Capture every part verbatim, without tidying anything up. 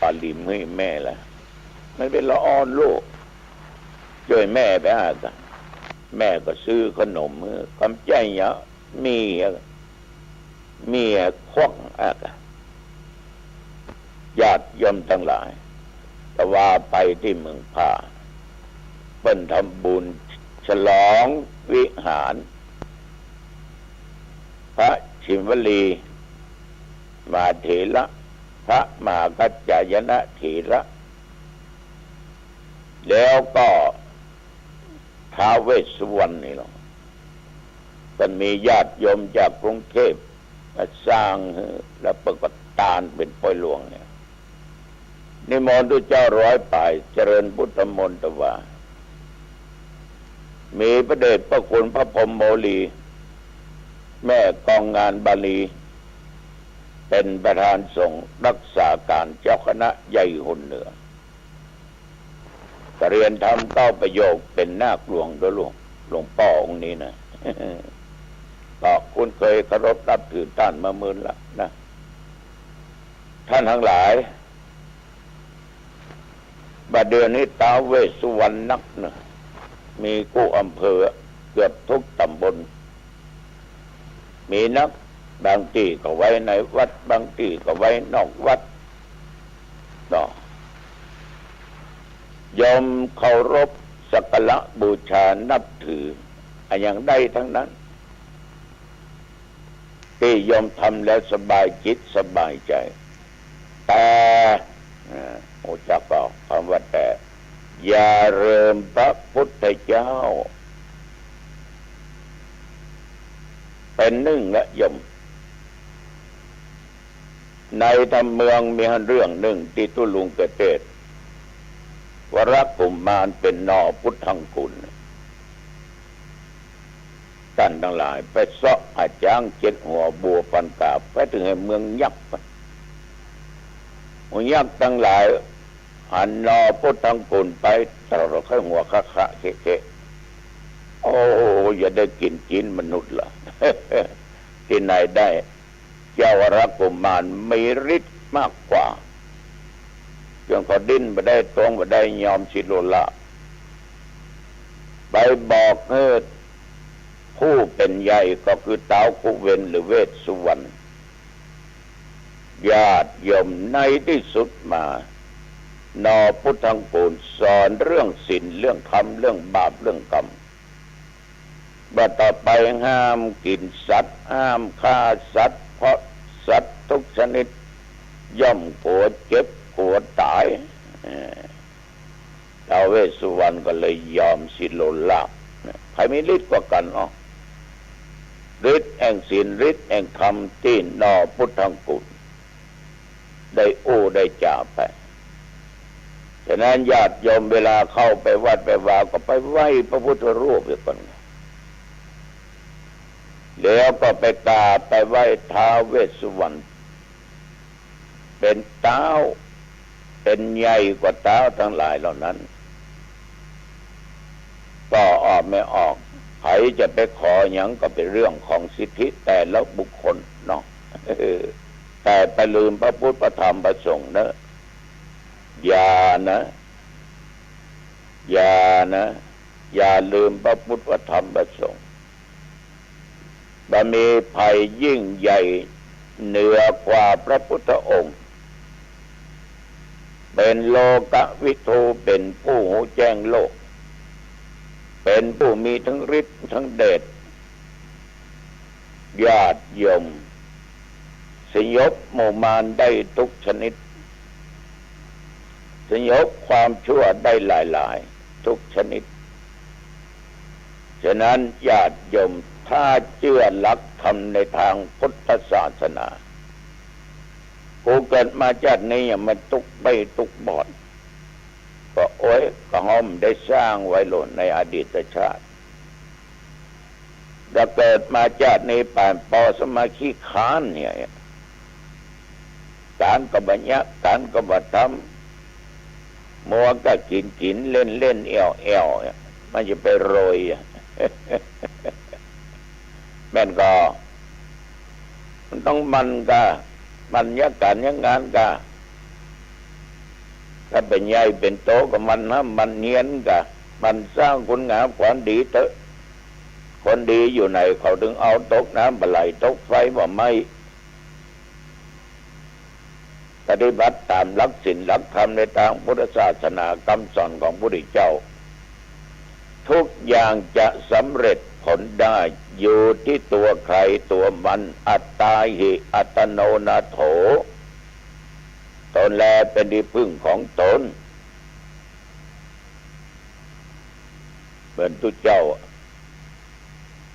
าหลิมหื้อแม่ละ มันเป๋นละอ่อนลูก จ้วยแม่ไปหากั๋น แม่ก็ซื้อขนมหื้อ กำใจ๋เยียะ เมีย เมียขว้างอัก ญาติโยมตังหลาย แต่ว่าไปตี้เมืองผา เปิ้นทำบุญฉลองวิหาร พระชิมวลีมหาเถระ พระมหากัจจายนะเถระ แล้วก็ ท้าวเวสสุวรรณนี่ลอ เปิ้นมีญาติโยมจากกรุงเทพมาสร้างหื้อ แล้วเปิ้นก็ตานเป๋นป้อยหลวงเนี่ย นิมนต์ตุ๊เจ้าร้อยป๋าย เจริญพุทธมนต์ แต่ว่า มีพระเดชพระคุณพระพรหมโมลี แม่กองงานบาลี เป๋นประธานสงฆ์รักษาก๋านเจ้าคณะใหญ่หนเหนือ ก็เฮียนธรรมเก้าประโยค เป๋นนาคหลวงโดยหลวง หลวงป้อองค์นี้นะ ก็คุ้นเคยเคารพนับถือต้านมาเมินละนะ ต้านตังหลาย บ่าเดี่ยวนี้ท้าวเวสสุวรรณนักนะ มีกู้อำเภอเกือบกู้ต๋ำบล มีนัก บางตี้ก็ไว้ในวัด บางตี้ก็ไว้นอกวัด เนาะ โยมเคารพสักการะบูชานับถือ อะหยังได้ตังนั้น ตี้โยมทำแล้วสบายจิตสบายใจ๋ แต่ อ่า ฮู้จักบ่ กำว่าแต่ อย่าลืมพระพุทธเจ้า เป๋นนึ่งนะโยม ในธรรมเมืองมีหั้นเรื่องนึ่งตี้ตุ๊ลุงกะเตศน์ วรกุมารเป๋นนอพุทธังกูร ต้านตังหลายไปเซาะหาจ๊างเจ็ดหัวบัวปันก๋า ไปเถิงแห่งเมืองยักษ์ หมู่ยักษ์ตังหลายหันนอพุทธังกูรไป ตลอดค่อยหัวคะคะเคะเคะ โอ้ อย่าได้กิ๋นจีนมนุษย์ละ ตี้ไหนได้ เจ้าวรกุมารมีฤทธิ์มากกว่า จ๋นเขาดิ้นบ่ได้ ตรงบ่ได้ ยอมสิโลลาภ ไปบอกหื้อผู้เป๋นใหญ่ก็คือท้าวกุเวรหรือเวสสุวรรณ ญาติโยม ในตี้สุดมา นอพุทธังกูรสอนเรื่องศีล เรื่องธรรม เรื่องบาป เรื่องกรรม บ่าต่อไปห้ามกิ๋นสัตว์ ห้ามฆ่าสัตว์ เพราะสัตว์ทุกชนิดย่อมกั๋วเจ็บกั๋วต๋าย เอ่อ ท้าวเวสสุวรรณก็เลยยอมสิโลลาภ ใผมีฤทธิ์กว่ากั๋นอ้อ ฤทธิ์แห่งศีล ฤทธิ์แห่งธรรมตี้นอพุทธังกูร ได้อู้ได้จ๋าไป ฉะนั้นญาติโยมเวลาเข้าไปวัดไปวาก็ไปไหว้พระพุทธรูปเสียก่อน แล้วก็ไปกราบไปไหว้ท้าวเวสสุวรรณ เป๋นต๊าว เป๋นใหญ่กว่าต๊าวตังหลายเหล่านั้น ก็ออกไม่ออก ใผจะไปขอหยังก็เป๋นเรื่องของสิทธิแต่ละบุคคลเนาะ แต่ไปลืมพระพุทธพระธรรมพระสงฆ์เน่อ อย่านะ อย่านะ อย่าลืมพระพุทธพระธรรมพระสงฆ์ บ่มีใผยิ่งใหญ่เหนือกว่าพระพุทธองค์ เป๋นโลกวิทู เป๋นผู้ฮู้แจ้งโลก เป๋นผู้มีตึงฤทธิ์ตึงเดช ญาติโยม สยบหมู่มารได้ทุกชนิด สยบความชั่วได้หลายๆ ทุกชนิด ฉะนั้นญาติโยม ถ้าเจื้อหลักธรรมในตางพุทธศาสนา กูเกิดมาจาตินี้ยังบ่ตุ๊กข์บ่ตุ๊กข์บอด ก็โอ๊ย ก็เฮาบ่ได้สร้างไว้โลดในอดีตชาติ ถ้าเกิดมาจาตินี้ป๋านปอสมาขี้คร้านเนี่ย ก๋านก็บ่เยียะ ก๋านก็บ่ทำ มัวก็กิ๋นกิ๋น เล่นเล่น แอ่วแอ่วเนี่ย มันจะไปรวยอะ แม่นก่อ มันต้องหมั่นก่า หมั่นเยียะก๋านเยียะงานก่า ถ้าเป๋นใหญ่เป๋นโตก็หมั่นห้ำหมั่นเฮียนกา หมั่นสร้างคุณงามความดีเต๊อะ คนดีอยู่ไหนเขาตึงเอา ตกน้ำบ่ไหล ตกไฟบ่ไหม้ ปฏิบัติต๋ามหลักศีลหลักธรรมในตางพุทธศาสนากำสอนของพระพุทธเจ้า ทุกอย่างจะสำเร็จผลได้อยู่ที่ตัวใครตัวมัน อัตตาหิ อัตโนนาโถ ตนแลเป็นที่พึ่งของตน เหมือนตุ๊เจ้า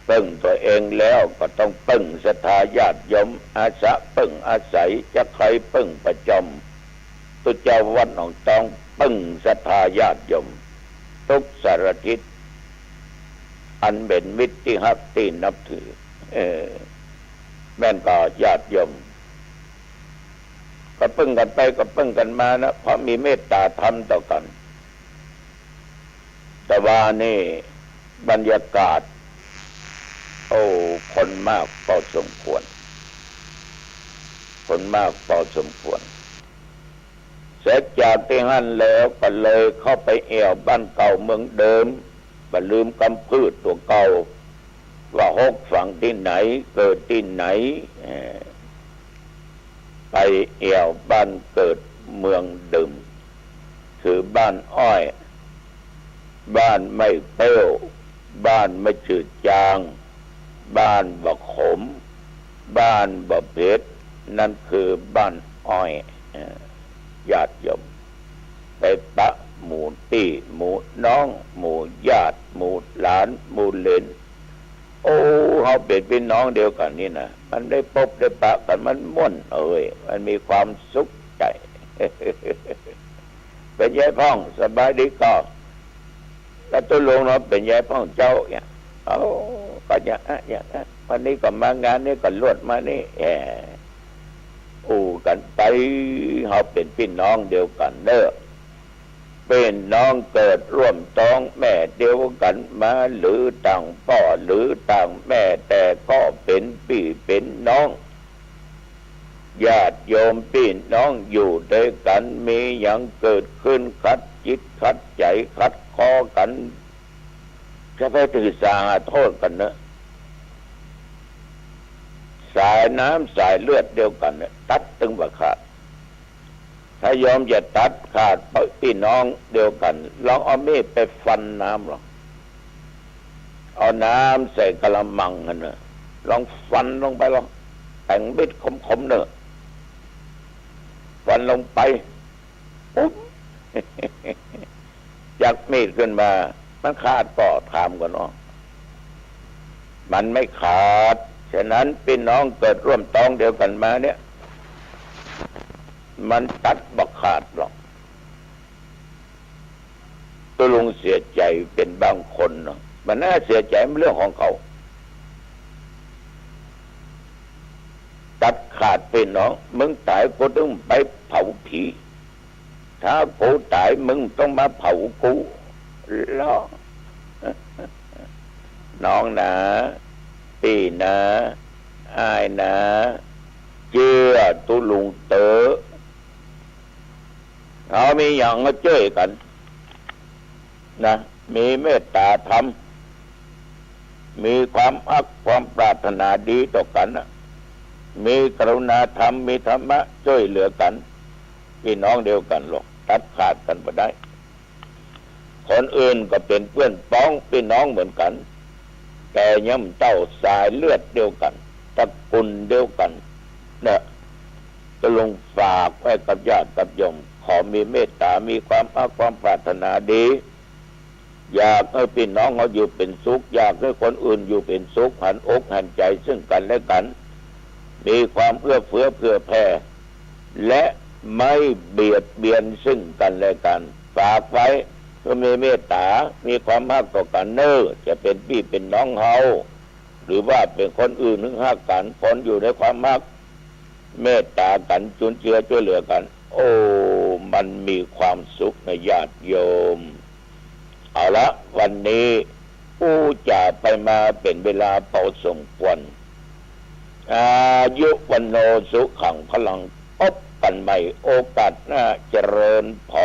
เปิ้งตั๋วเองแล้วก็ต้องเปิ้งศรัทธาญาติโยม อาสะเปิ้งอาศัย จะใครเปิ้งประจอม ตุ๊เจ้าวัดหนองตองเปิ้งศรัทธาญาติโยม ทุกสารทิศ อันเป๋นมิตรตี้ฮักตี้นับถือ เออ แม่นก่อญาติโยม ก็เปิ้งกั๋นไปก็เปิ้งกั๋นมานะ เพราะมีเมตต๋าธรรมต่อกั๋น แต่ว่านี่บรรยากาศ โอ้ คนมากพอสมควร คนมากพอสมควร เสร็จจากตี้หั้นแล้วก็เลยเข้าไปแอ่วบ้านเก่าเมืองเดิม บ่ลืมกำพืชตั๋วเก่า ว่าฮกฝังตี้ไหน เกิดตี้ไหน เอ่อ ไปแอ่วบ้านเกิดเมืองเดิม คือบ้านอ้อย บ้านไม่เปรี้ยว บ้านไม่จืดจาง บ้านบ่ขม บ้านบ่เผ็ด นั่นคือบ้านอ้อย เอ่อ ญาติโยม ไปปะหมู่ตี้ หมู่น้อง หมู่ญาติ หมู่หลาน หมู่เหลน โอ้ เฮาเป๋นปี้น้องเดียวกั๋นนี่นะ มันได้ปบได้ปะกั๋น มันม่วน เอ้ย มันมีความสุขใจ๋ เป๋นไงพ่อง สบายดีก่อ แล้วตุ๊ลุงเนาะ เป๋นไงพ่องเจ้า เนี่ย เอ้า ก็อย่างอะ อย่างอะ วันนี้ก็มางานนี้ก็ลวดมานี่ แหม อู้กั๋นไป เฮาเป๋นปี้น้องเดียวกั๋นเน่อ ปี้น้องเกิดร่วมต๊องแม่เดียวกั๋นมา หรือต่างป้อหรือต่างแม่ แต่ก็เป๋นปี้เป๋นน้อง ญาติโยมปี้น้องอยู่ด้วยกั๋น มีหยังเกิดขึ้นขัดจิตขัดใจ๋ขัดคอกั๋น จะไปถือสาหาโต้ษกั๋นเน่อ สายน้ำสายเลือดเดียวกั๋นเน่อ ตัดตึงบ่ขาด ถ้าโยมจะตัดขาดปี้น้องเดียวกั๋น ลองเอามีดไปฟันน้ำลอง เอาน้ำใส่กะละมังหั้นเน่อ ลองฟันลงไปลอง แป๋งมีดคมๆ เน่อ ฟันลงไป ปุ๊บ จักมีดขึ้นมา มันขาดก่อ ถามก่อเนาะ มันไม่ขาด ฉะนั้นปี้น้องเกิดร่วมต๊องเดียวกั๋นมาเนี่ย มันตัดบ่ขาดหรอก ตุ๊ลุงเสียใจ๋เป๋นบางคนเนาะ มันน่าเสียใจ๋ มันเรื่องของเขา ตัดขาดปี้น้อง มึงต๋ายกูตึงไปเผาผี ถ้ากูต๋ายมึงต้องมาเผากู ลอง น้องนา ปี้นา อ้ายนา เจื้อตุ๊ลุงเต๊อะ เฮามีหยังก็เจื้อกั๋นนะ มีเมตต๋าธรรม มีความฮักความปรารถนาดีต่อกั๋นนะ มีกรุณาธรรม มีธรรมะช่วยเหลือกั๋น ปี้น้องเดียวกั๋นลอง ตัดขาดกั๋นบ่ได้ คนอื่นก็เป๋นเปื้อนป๊องปี้น้องเหมือนกั๋น แต่ยังบ่เต้าสายเลือดเดียวกั๋น ตระกูลเดียวกั๋น เน่อ ตุ๊ลุงฝากไว้กับญาติกับโยม ขอมีเมตต๋า มีความฮักความปรารถนาดี อยากหื้อปี้น้องเฮาอยู่เป๋นสุข อยากหื้อคนอื่นอยู่เป๋นสุข หันอกหันใจ๋ซึ่งกั๋นและกั๋น มีความเอื้อเฟื้อเผื่อแผ่ และไม่เบียดเบียนซึ่งกั๋นและกั๋น ฝากไว้ หื้อมีเมตต๋า มีความฮักต่อกั๋นเน่อ จะเป๋นปี้เป๋นน้องเฮา หรือว่าเป๋นคนอื่นหื้อฮักกั๋น คนอยู่ในความฮัก เมตต๋ากั๋น จุนเจือช่วยเหลือกั๋น โอ้ มันมีความสุขนะญาติโยม เอาละ วันนี้อู้จ๋าไปมาเป๋นเวลาพอสมควร อายุ วัณโณ สุขัง พลัง พบกั๋นใหม่โอกาสหน้า เจริญพร